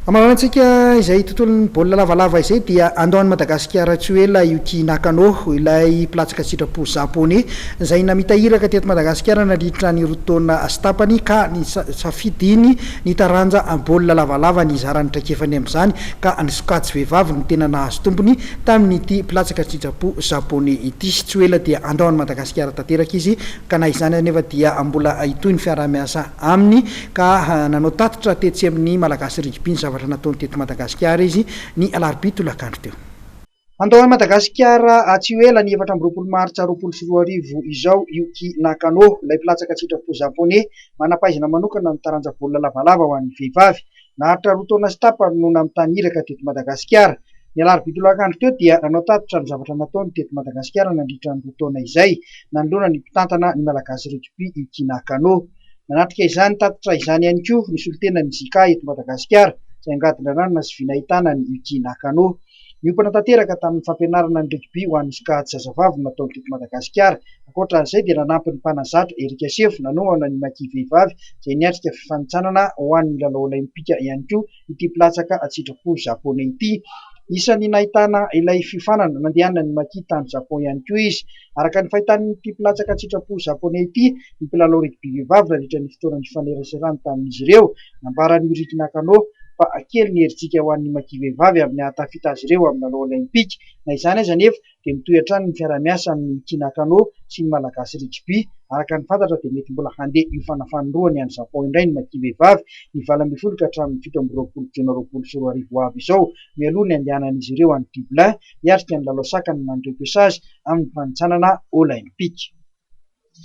Hamaranantsika izay tontolon'ny baolina lavalava izay dia handao an'i Madagasikara tsy ho ela Yuki Nakano, ilay mpilatsaka an-tsitrapo Japoney izay namita iraka teto Madagasikara nandritra ny roa taona sy tapany ka nisafidiny ny taranja baolina lavalava nizara ny traikefany amin'izany ka ny sokajy vehivavy no tena nahazo tombony tamin'ity mpilatsaka an-tsitrapo Japoney ity. Tsy ho ela dia handao an'i Madagasikara tanteraka izy ka na izany anefa dia mbola hitohy ny fiaraha-miasa aminy ka nanao tatitra tetsy amin'ny Malagasy Rugby ny zavatra nataony teto Madagasikara izy ny alarobia tolakandro teo. Handao an'i Madagasikara tsy ho ela ny 24 martsa 2020 izao Yuki Nakano, ilay mpilatsaka an-tsitrapo Japoney manam-pahaizana manokana amin'ny taranja baolina lavalava ho an'ny vehivavy. Naharitra roa taona sy tapany no namitany iraka teto Madagasikara. Ny alarobia tolakandro teo dia nanao tatitra ny zavatra nataony teto Madagasikara nandritra ny roa taona izay, nanoloana ny mpitantana ny Malagasy Rugby Yuki Nakano. Nanatrika izany tatitra izany ihany koa ny solontenan'ny JICA eto Madagasikara, izay angadin-dranana sy vy nahitana an'i Yuki Nakano. Niompana tanteraka tamin'ny fampianarana ny rugby ho an'ny sokajy zazavavy no nataony teto Madagasikara. Ankoatra an'izay dia nanampy ny mpanazatra Eric Sefo nanohana ny Maki vehivavy izay niatrika fifanintsanana ho an'ny lalao olaimpika ihany koa ity mpilatsaka an-tsitrapo Japoney ity. Isan'ny nahitana ilay fiofanana nandehanan'ny Maki tany Japon ihany koa izy. Araka ny fahitan'ity mpilatsaka an-tsitrapo Japoney ity ny mpilalao rugby vehivavy nandritra ny fotoana nifaneraserany tamin'izy ireo, nambaran'i Yuriki Nakano fa kely ny herijika ho an'ny Maki vehivavy amin'ny hahatafita azy ireo amin'ny lalao olaimpika. Na izany aza anefa dia mitohy hatrany ny fiaraha-miasa amin'i Yuki Nakano sy ny Malagasy Rugby. Araka ny fantatra dia mety mbola handeha hiofana fanindroany any Japon indray ny Maki vehivavy ny 18 ka hatramin'ny 27 jona 2020 ho avy izao, mialoha ny handehanan'izy ireo any Dublin hiatrika ny lalao sakana na ny repêchage amin'ny fanintsanana olaimpika.